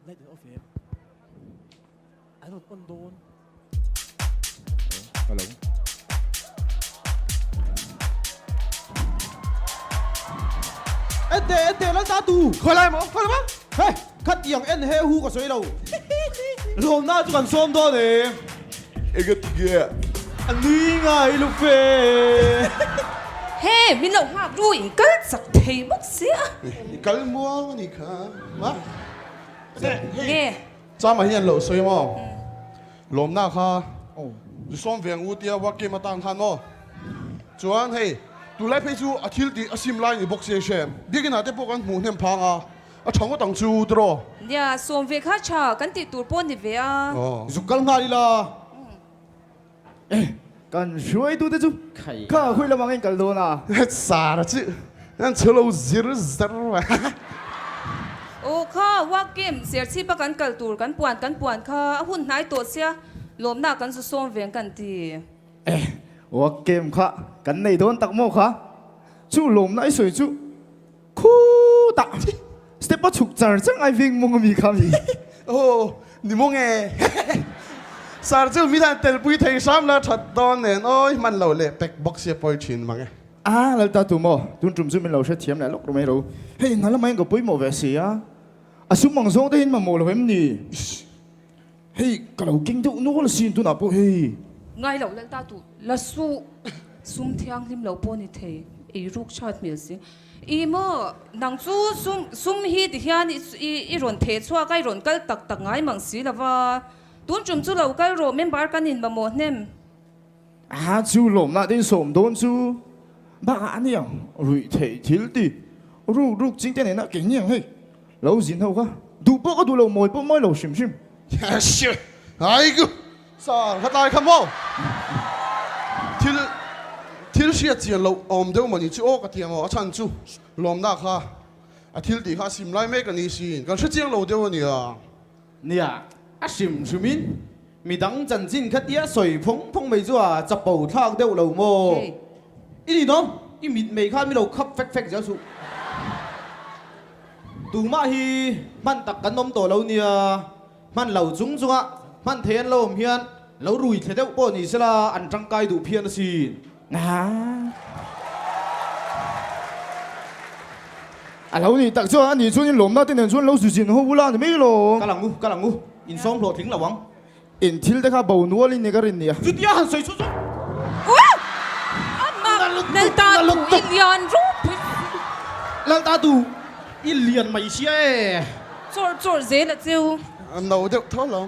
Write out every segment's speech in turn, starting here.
Light an off em? An rawn on dawn. Hello. Ente ente lal ta tu. Khawi lai maw? Khawi lai maw? Hei, khatiang en he hu ka sawi lo. Lawmna chu kan sawm dawn e. Enge ti nge? A nui ngai lo fe. He, min lo nghak ru in kal chak thei bawk sia. I kal muang a nih kha. Ma? Nge? Chama hian lo sawi maw? Lawmna kha zu sawm ve ang u tia work game atan khan maw? Chuan hei tunlai phei chu a thil tih a sim lai ni bawk si hre. Biakin ah te pawh kan hmuh hnem phang a, a tha ngawt ang chu tiraw? Nia, sawm ve kha tha kan tih tur pawh ni ve a. Zuk kal nghal ila. Kan hruaitute chu kha hui lamah ngei kal dawn a. Sara chu an chhe lo zir zar a. Aw kha work game Serchhip a kan kal tur kan puan kan puan kha a hun hnai tawh sia lawmna kan zu sawm veng kan ti. Work game kha kan nei dawn tak maw kha? Chu lawmna i sawi chu khutah step a chhuk char char ngai veng mawng ami kha mi. Aw ni maw nge Sir chu mi dan telpui thei hram la that dawn nen awi hman lo leh pek bawk sia pawi thin mang e. A Lalta tu maw tun tum chu min lo hrethiam leh lawk mai ro hei hna lamah hian ka pawimawh ve si a a sum ang zawng te hian mamawh lo em ni hei ka lo keng deuh nual asin tunah pawh hei. Ngai lo Lalta tu la suh sum thianghlim lo pawh ni thei eiruk chhat hmel si. I maw, nang chu sum sum hi ti hian i i rawn theh chhuak a, i rawn kal tak tak ngai mang si lo va. Tun tum chu lo kal rawh, member kan in mamawh hnem. A chu lawmna te in sawm dawn chu bakah a niang, ruih theih thil ti ruk ruk ching te nena kei niang hei lo zin ho kha duh pawh ka duh lo mawi pawh mawi lo hrim hrim. Yes! Aigu! Sir, ka tlai kha maw? Thil thil hriat chian loh awm deuh mawni chu aw ka ti ang aw, a chhan chu lawmna kha a thil tih kha a sim lai mek a ni sin, kan hre chiang lo deuh a nia. Nia, a hrim hrimin midang chanchin kha tia sawi phawng phawng mai chu a chapo thlak deuh lo maw? I ni nawm, i mit mei kha mi lo khap fek fek zel suh. Tumah hi hman tak kan awm tawh lo nia. Hman lo chung chunga hman thei an lo awm hian lo rui thle deuh pawh ni sela an tangkai duh phian asin. A lo nih tak chuan ani chuan in lawmna te nen chuan lo zu zin ho bula ni mai lo. Kal ang u, kal ang u, in sawm hlawhtling lo ang. In thil te kha bo nual in ni ka rin nia. Chutia han sawi chu chu. Lalta tu i lian ropui. Lalta tu i lian mai sia e. Chawr chawr zel a cheu. A no deuh tho lo.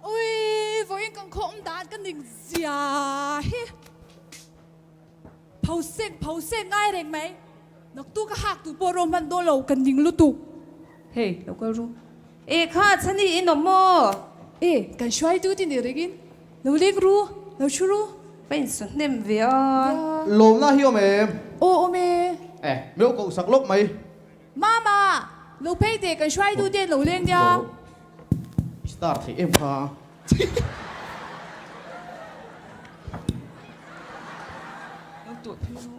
Ui, vawiin kan khaw awm dan ka ning zia hi. Pho sek pho sek ngai reng mai. Naktu ka hak tu pawh rawh hman dawn lo ka ning lutuk. Hei, lo kal ru. E kha, chhani in awm maw? E, kan hruaitu ti ni rengin lo leng ru, lo thu ru. Va insu hnem ve a. Lawmna hi awm em? Aw awm e. E, mi lo koh sak lawk mai. Mama, lo phei teh kan hruaitu te lo leng nia. I star theih em kha.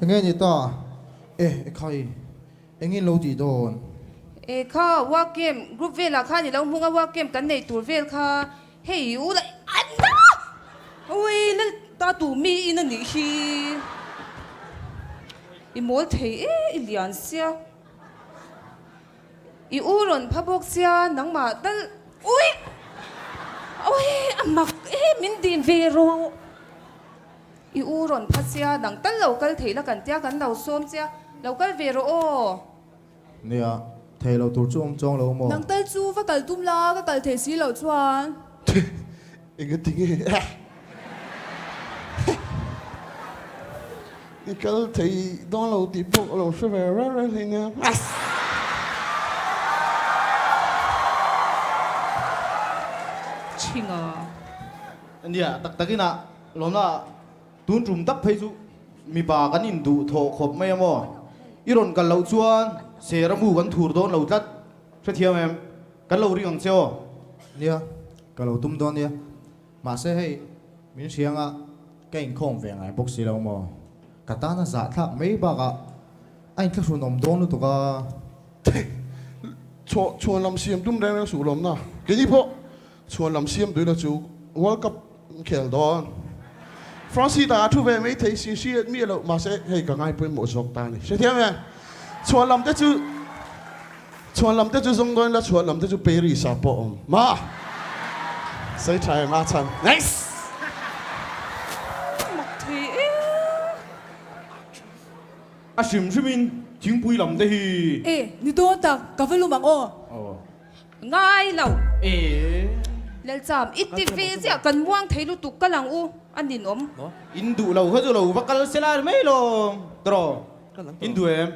Enge ni ta? E, e khai, engin lo tih dawn? E kha, work camp group velah khan i lo hmung a, work camp kan nei tur vel kha hei u la Anna! Ui, lal ta tu mi in a nih hi. I mawl thei e, i lian sia. I u rawn pha bawk sia nangmah tal ui ui a mak e min dim ve rawh I u rawn pha sia nang tal lo kal thei la kan tia kan lo sawm chia lo kal ve rawh aw. Nia, thei lo tur chu awm chuang lo maw? Nang tal chu va kal tum la ka kal thei si loh chuan. Engati nge i kal thei dawn lo tih pawh ka lo hre ve reng reng hlei nia. Chhinga. Nia, tak takin a lawmna tun tum tak phei chu mipa kan induh thawh khawp mai a maw? I rawn kal loh chuan seramu kan thur dawn lo tlat. Hrethiam em? Kan lo ring ang che aw. Nia, ka lo tum dawn nia. Mahse hei, min hria anga ka inkhawm ve ngai bawk si lo maw? Ka tana zahthlak mai bakah a inthlahrun awm dawn lutuk a. Chhuan lam siam tum reng reng suh lawmna. Keini pawh chhuan lam siam duhna chu World Cup khel dawn. France hi tah a thu ve mai thei si hriat miah loh mahse hei ka ngai pawimawh zawk ta a ni. Hrethiam em? Chhuan lam te chu chhuan lam te chu zawng dawn ila chhuan lam te chu Paris ah pawh awm. Ma! Sawi tha em a chhan. Nice! Mak thei e. A hrim hrimin thingpui lam te hi. E, ni dawn tak, ka va lum ang aw. Ngai lo. Lalcham, i ti ve chiah, kan muang thei lutuk ka lang u, a ninawm. In duh lo kha chu lo va kal se la mai lawm tawh, in duh em?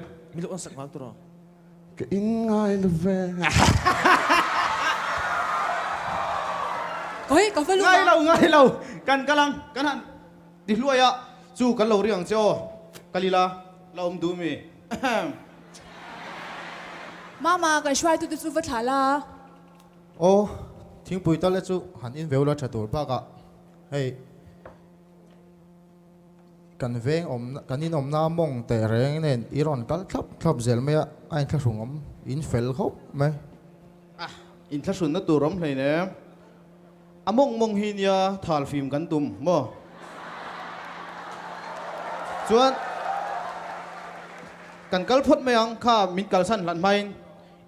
Ka in ngai lo ve. Oi, ka va lum ang. Ngai lo, ngai lo, kan kal ang, kan han. Ti hluai a, chu kan lo ring ang che aw, kal ila, la awm duh mi? Ahem. Mama, kan hruaitute chu va thlah la. Aw, thingpui tal e chu han in veu la tha tur bakah hei kan veng awm kan in awmna mawng teh reng nen i rawn kal thlap thlap zel mai a, a inthlahrung awm in fel khawp mai. Ah, inthlahrunna tur awm hleinem. A mawng mawng hi nia thal fim kan tum maw? Chuan kan kal phawt mai ang kha min kalsan hlat hmain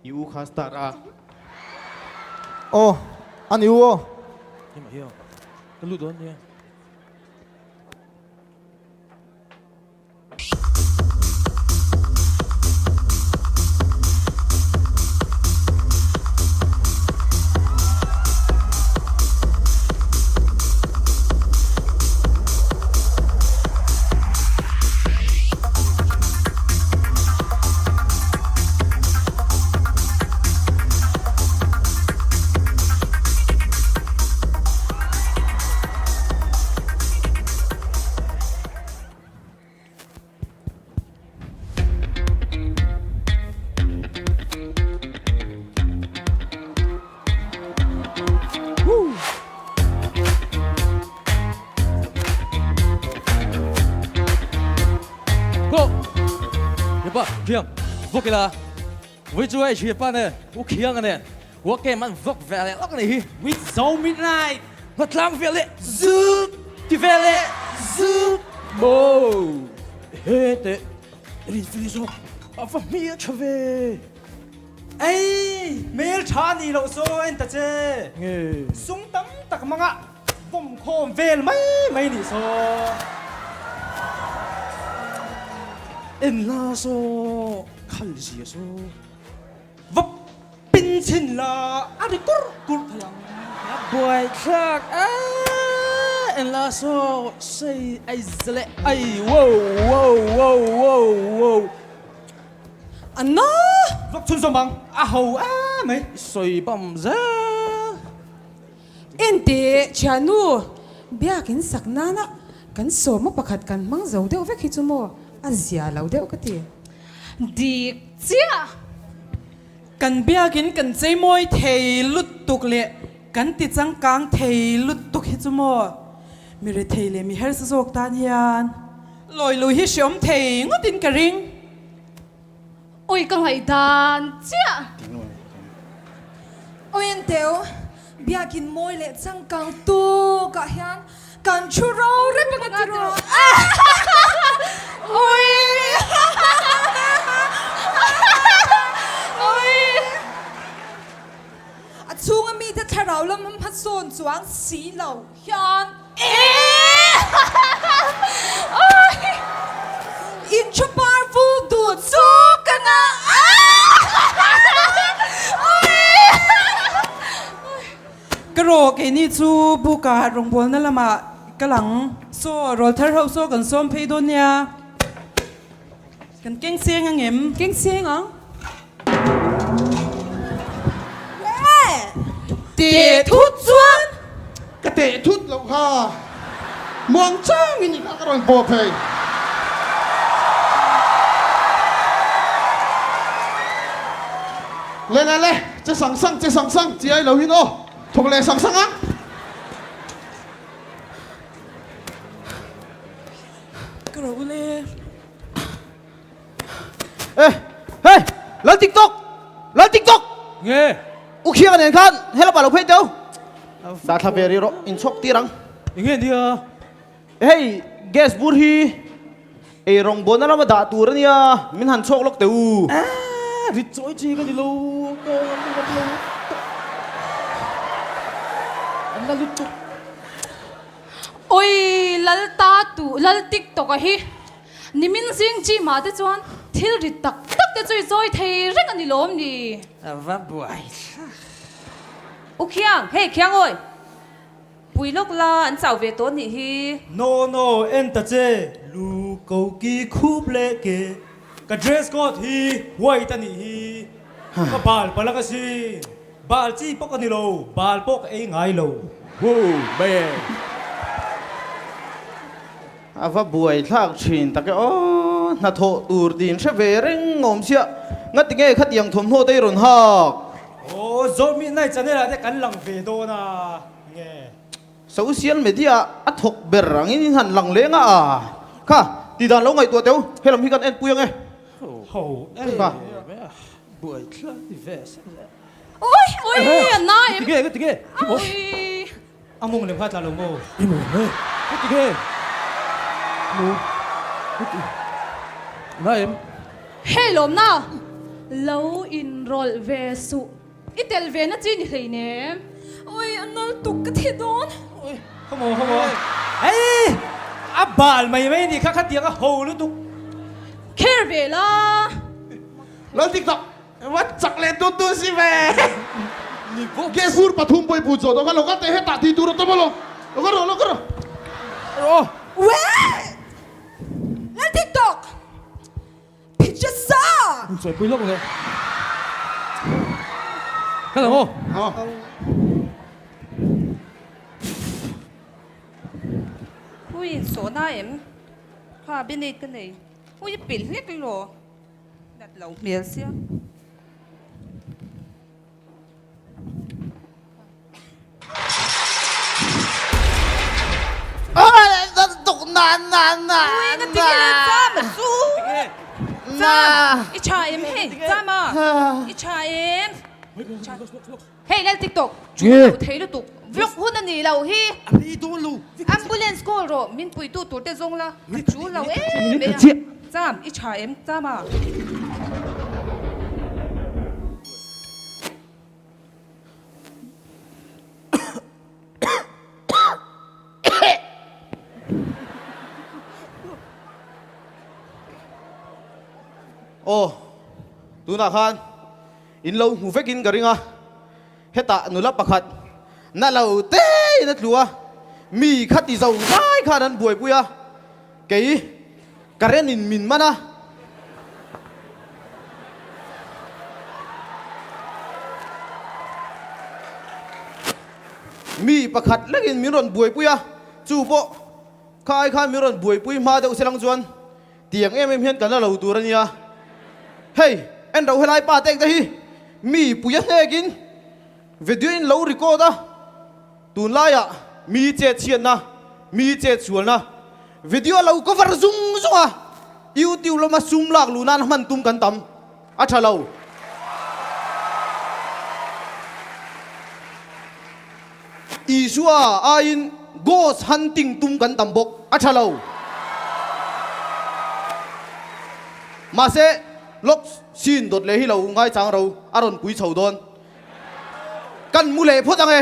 i u kha start a. Aw, a ni u aw. Keimah hi aw. Ka lut dawn nia. Go! Yepa, khiang, vawk ila. Vui chu hei thianpa nen, u khianga nen, work game an vawk ve leh lawk a nih hi. With zo midnight. Hmatlang ve leh zup ti ve leh zup. Maw he teh rinfili zawk a va hmel tha ve. Ei hmel tha nih loh saw en ta che. Nge. Sum tam tak hmanga bawm khawm vel mai mai nih saw. En la saw khal zia saw. Va pin chhin la a ri kur kur thei ang. A buai thlak a en la saw sei ai zale ai wow wow wow wow wow. A na vak chhun zawm ang a ho a mai. Sawi bam zel. Enteh thiannu biakin sak nana kan sawma pakhat kan hmang zo deuh vek hi chu maw a zia lo deuh ka ti. Dik chiah! Kan biakin kan cheimawi thei lutuk leh kan ti changkang thei lutuk hi chu maw mi rethei leh mi hersa zawk tan hian lawi lui hi hreawm thei ngawtin ka ring. Oi ka ngaihdan chiah. Oi an teu, biakin mawi leh changkang tuk ah hian kan thu ro rep ang a ti rawh. Oi. Oi. A chhunga mite thlarau lam hmasawn chuang si lo hian. In thu par vul duh chu ka ngah Ka rawh keini chu buka rawngbawlna lamah ka lang. Saw rawl thar ho saw kan sawm phei dawn nia. Kan keng seng ang em? Keng seng ang. Teh thut chuan. Ka teh thut loh kha muang changin i kha ka rawn pawh phei. Le le le, che sang sang che sang sang chiai lo hin aw, thawk leh sang sang ang. rawh u le. Eh, hey, lal tiktok, lal tiktok. Nge? U khiang nen khan helapa lo phei teu. Dah thla ve ri rawh, in chhawk tir ang. Enge nia? Hei, gas bur hi ei rawng buana lama dah tur ania, min han chhawk lawk teh u. Ah, rit chawi chi ka ni lo, ka ngam lo. An la lutuk. Oi, lal ta tu, lal tiktok a hi. Nimin zing chi mah te chuan thil rit tak tak te chu i chawi thei reng a ni lawm ni? A va buai thlak. U Khiang, hei Khiang awi! Pui lawk la, an chau ve tawh nih hi. No no, en ta che, lu ko ki khup leh ke, ka dress code hi white a nih hi, ka bal palak a si, bal chi pawh ka ni lo, bal pawh ka ei ngai lo. Woo man. A va buai thlak thin tak e aw, hnathawh tur tin hre ve reng awm sia, ngati nge khatiang thawmhnaw te i rawn hak? Aw, Zawhmi Night channel ah te kan lang ve dawn a nge? Social media a thawk ber angin in han lang leng a, kha ti dan lo ngaihtuah teu, helam hi kan en pui ange. Ho e. Kha. Buai thlak ti ve sak le. Ui, ui, a na em? Tige, tige. Ui. A mawng lem kha tla lo maw? I mawng e. Heti nge? Maw? Heti. Na em? Hei lawmna, lo inrawlh ve suh. I tel ve na chi ni hlei nem. Oi, a nal tuk ka thi dawn. Oi, khawmaw khawmaw. Ei! A bal mai mai ni kha khatiang a ho lutuk. Kher ve la. Lal tiktak. Va chak leh tut tut si ve. Gas bur pathum pawh i put zawh tawh kha lo kal teh hetah tih tur a tam alawm. Lo kal rawh, lo kal rawh. Rawh. Weh! Lal TikTok! Phicha sa! Sawi pui lawk le. Kal ang aw. Hui sawhna em? Kha Benate ka nei. Hui pilh hlek elaw? Nat lo hmel sia. I tha em hei chama i tha em hei lal tiktok chu lo thei lutuk vlog hun a ni lo hi ambulance call rawh min puitu tur te zawng la a chu lo em mai a cham i tha em chama. Aw tunah khan in lo hmu vekin ka ring a, hetah nula pakhat na lo te in a tlu a, mi kha ti zo zai khan an buaipui a, kei current in min man a. Mi pakhat lekin min rawn buaipui a, chu pawh kha ai khan min rawn buaipui hma deuh se lang chuan tiang em em hian kan la lo tur a nia. Hei, en ro helai pa tek te hi mi pui a hnekin video in lo record a, tunlaiah mi chet chhiatna, mi chet sualna video lo cover zung zung a, YouTube lama sum lak luh nan hman tum kan tam a tha lo. Isua aiin ghost hunting tum kan tam bawk a tha lo. Mahse, lawk sin dawt leh hi lo ngaichang ro a rawn pui chho dawn. Kan mu leh phawt ang e.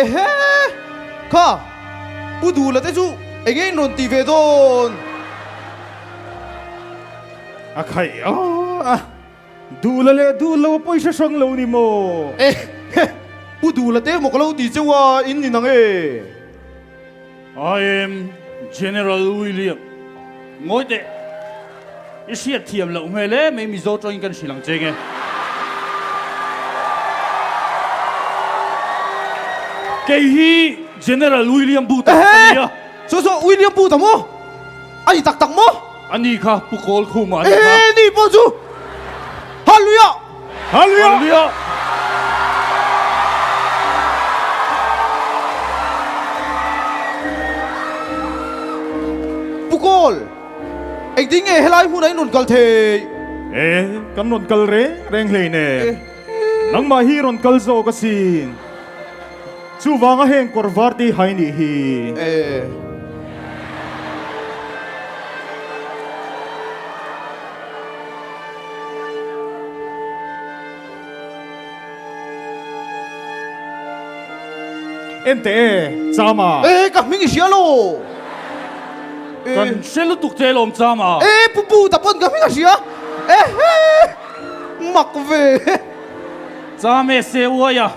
Ehe! Kha! Pu Dula te chu enge in rawn ti ve dawn? A khaih a, Dula leh duh lo pawh i hre hrang lo ni maw? Ehe! Pu Dula te maw ka lo ti cheu a, in ni nang e? I am General William. Ngawi teh, i hriat thiam loh hmel e mai Mizo tawngin kan hrilh ang che nge. Kei hi General William Booth a ka ni a. Chu chu William Booth a maw? A ni tak tak maw? A ni kha Pu Kawl Khuma a ni kha. Ehe ni pawh chu Hallelujah! Hallelujah! Hallelujah! Pu Kawl, engtin nge helai hmunah in rawn kal thei? E, kan rawn kal reng reng hleinem. Nangmah hi rawn kal zawk asin. Chuvanga heng kawr var te hi hai nih hi. E. En teh e, Chama. E, ka hming i hria lo. E. Kan hre lutuk che lawm Chama. E, pu pu ta pawn ka hming a hria. E he, mak ve. Chame se uai a.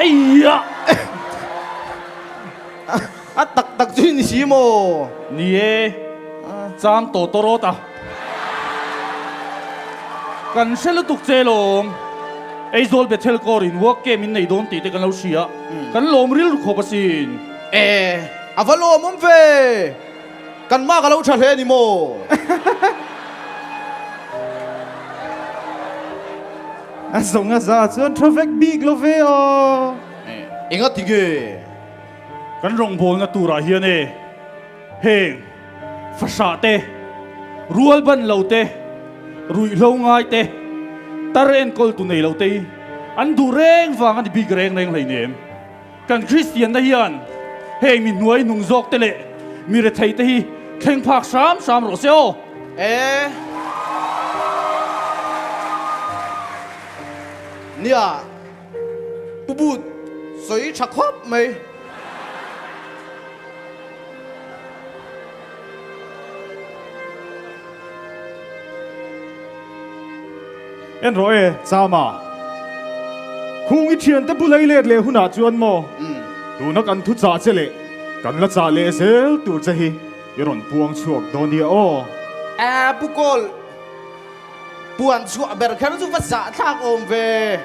Eia! A tak tak chu i ni si maw? Ni e, cham tawh tawh rawt a. Kan hre lutuk che lawm. Aizawl Bethel Corps in work camp in nei dawn tih te kan lo hria. Kan lawm rilru khawp asin. E, a va lawmawm ve! Kan mak a lo tha hle a ni maw? A zawng a za chuan tha vek bik lo ve aw. Enga ti nge? Kan rawngbawlna turah hian e heng fahrah te, rual ban lo te, ruihhlo ngai te, tar enkawl tu nei lo te hi an duh reng vang a ni bik reng reng hleinem. Kan Kristianna hian heng mi hnuai hnung zawk te leh mi rethei te hi thleng phak hram hram rawh se aw. E. Nia, Pu But sawi tha khawp mai. En rawh e, Chama. Khung i thiante bula i let leh hunah chuan maw? Tuna kan thu chah che leh kan la chah leh zel tur che hi i rawn puang chhuak dawn nia aw. A Pu Kawl, puan chhuah ber kher chu va zah thlak awm ve.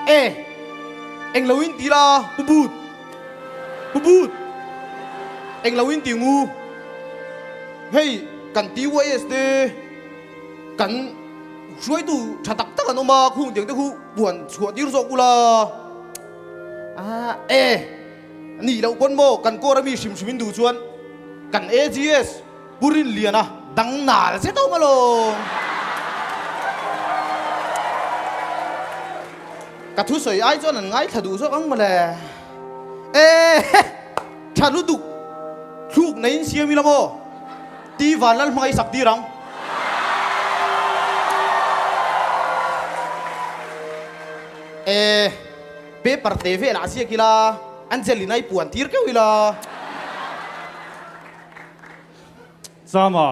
E, englo in ti la, Pu But. Pu But, englo in ti ngu. Hei, kan TYS te. Kan hruaitu tha tak tak an awm a, khung tiang te khu puan chhuah tir zawk ula. A e, nih loh pawn maw kan kawr ami hrim hrim in duh chuan kan AGS Pu Rinliana dang nal zet a awm alawm. Ka thusawi ai chuan an ngaithla duh zawk ang mawle. E he, tha lutuk thluk neiin siam ila maw? Ti Vanlal hmangaih sak tir ang. E, paper te velah ziak ila, Angelina i puan tir keuh ila. Chama,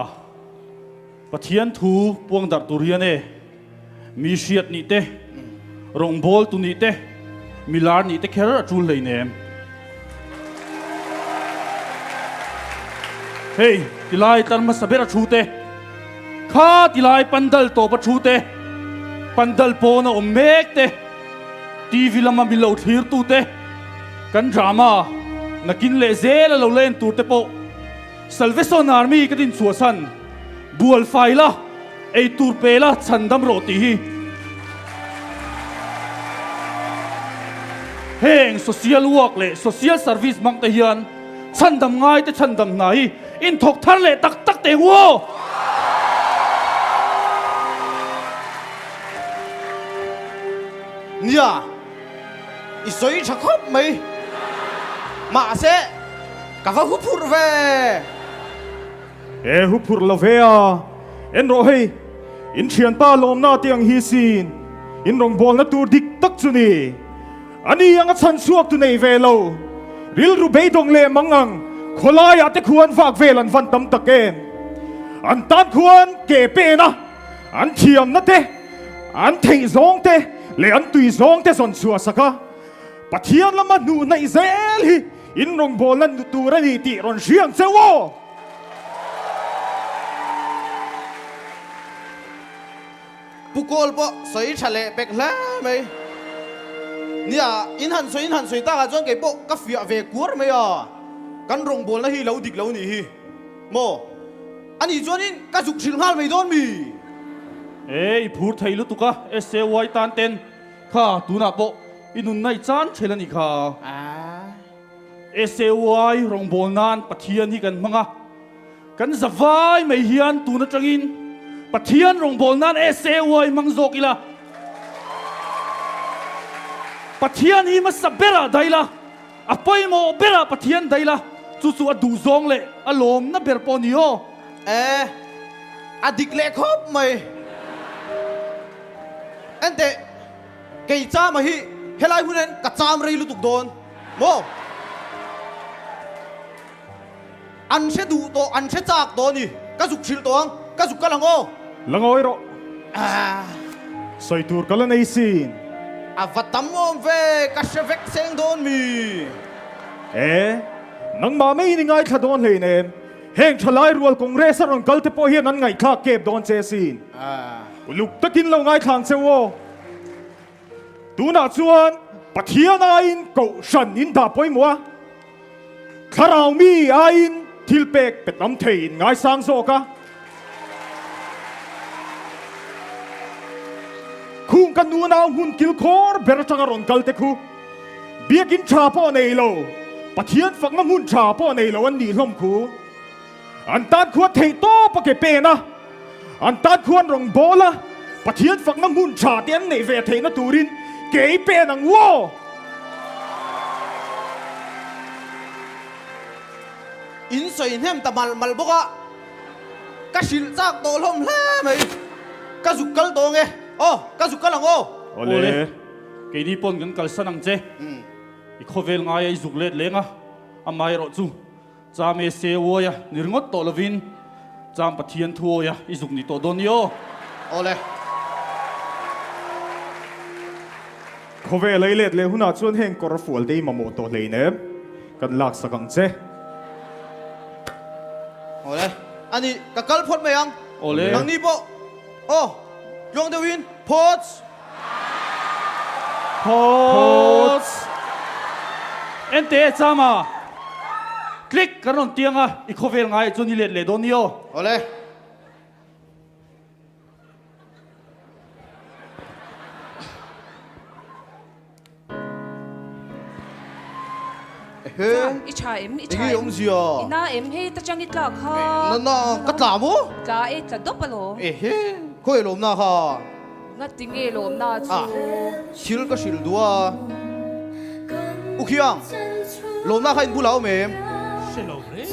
Pathian thu puang darh tur hian e, mi hriat nih te, rawngbâwl tu nih te, mi lâr nih te kher a ṭul hleinem. Hei, tilai tlar hmasa ber a thu te, kha tilai pandal tawp a thu te, pandal pawn a awm mek te, TV lama min lo thlir tu te, kan drama nakin leh zel a lo la en tur te pawh Salvation Army ka din chhuahsan bual fai la, ei tur pe la chhan dam rawh tih hi. Heng social work leh social service hmang te hian chhandam ngai te chhandam hna hi inthawk thar leh tak tak teh hu aw! Nia, i sawi tha khawp mai. Mahse, ka va huphurh ve! He huphurh lo ve a, en rawh hei, in thianpa lawmna te ang hi sin, in rawngbawlna tur dik tak chu ni. Ani ang a chhan chhuak tu nei ve lo, rilru beidawng leh mang ang khawlaiah te khuan vak vel an van tam tak em. An tan khuan ke pen a, an thiamna te, an theih zawng te leh an tui zawng te zawn chhuah sak a. Pathian lama hnuh hnaih zel hi in rawngbawlna tur a ni tih rawn hria ang che u aw. Pu Kawl pawh sawi tha leh pek hle mai. Nia, in han sawi in han sawi takah chuan kei pawh ka fiah ve kuar mai a, kan rawngbawlna hi lo dik lo nih hi maw? Ani chuanin ka zuk hrilh nghal mai dawn mi? E, i phur thei lutuk a, SAY tan ten kha tunah pawh i nunna i chan thel a nih kha. SAY rawngbâwl nan Pathian hi kan hmang a, kan za vai mai hian tun atangin Pathian rawngbâwl nan SAY hmang zawk ila, Pathian hi hmasa berah daih la, A pawimawh berah Pathian daih la, chu chu a duhzawng leh a lawmna ber pawh a ni aw. E, a dik leh khawp mai. Enteh, kei chama hi helai hun hian ka cham rei lutuk dawn maw? An hre duh tawh, an hre chak tawh a ni. Ka zuk hrilh tawh ang, ka zuk kal ang aw. La ngawi rawh. Sawi tur ka la nei sin. A va tam awm ve, ka hre vek seng dawn mi. E, nangmah maiin i ngaithla dawn hleinem. Heng thalai rual Congress a rawn kal te pawh hian an ngaihthlak kep dawn che sin. Uluk takin lo ngaithla ang che u aw. Tunah chuan Pathian aiin Kohhran in dah pawimawh a. Thlarau mi aiin thil pek pe tam thei in ngaisang zawk a. Khung ka nunau hmun kilkhawr ber atanga rawn kal te khu biakin tha pawh nei lo, Pathian fakna hmun tha pawh nei lo an nih hlawm khu. An tan khuan theih tawp a ke pen a, an tan khuan rawn bawl a, Pathian fakna hmun tha te an neih ve theihna turin kei pen ang u aw! In sawi hnem ta mal mal bawk a, ka hrilh chak tawh hlawm hle mai. Ka zuk kal tawh ang e, aw ka zuk kal ang aw! Awle, keini pawn kan kalsan ang che, i khawvel ngaia i zuk let leng a, amaherawh chu. Cham e se uai a ni ringawt tawh lovin Cham Pathian thu awi a i zuk ni tawh dawn ni aw. Awle. Khawvel ei let leh hunah chuan heng kawr fual te i mamawh tawh hleinem kan laksak ang che. Awle. Ani ka kal phawt mai ang. Awle. Nangni pawh aw tluang deuhin phawts. Phawts. Ente Chama. Click kan rawn tiang a, i khawvel ngaiah chuan i let leh dawn ni aw. Awle. I tha em? I tha em? Enge awmzia? I na em? Hei ta chang i tlak kha. Na na ka tla maw? Tla e, tla dawp alawm. Ehe, khawi lawmna kha? Ngati nge lawmna chu? Ah, thil ka hrilh duh a. U Khiang, lawmna kha in bulah awm em? Hre lo reng reng.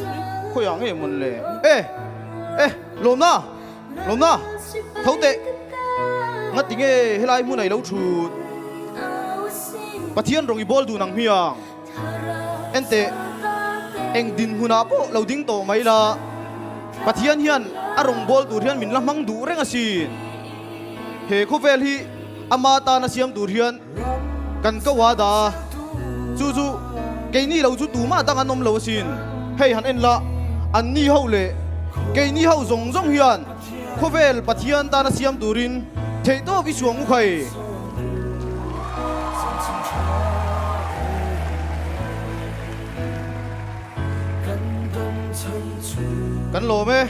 Khawi ah nge mawn le? E, e, lawmna, lawmna, tho teh. Ngati nge helai hmun ah i lo thut? Pathian rawng i bawl dun ang hmiang. Enteh, eng dinhmunah pawh lo ding tawh mai la, Pathian hian a rawngbâwl tur hian min la hmang duh reng asin. He khawvel hi ama tana siam tur hian kan ko a dah a, chu chu keini lo chu tumah dang an awm lo asin. Hei han en la, anni ho leh keini ho zawng zawng hian Khawvel Pathian tana siam turin theihtawp i suang u khai. Kan lawm e.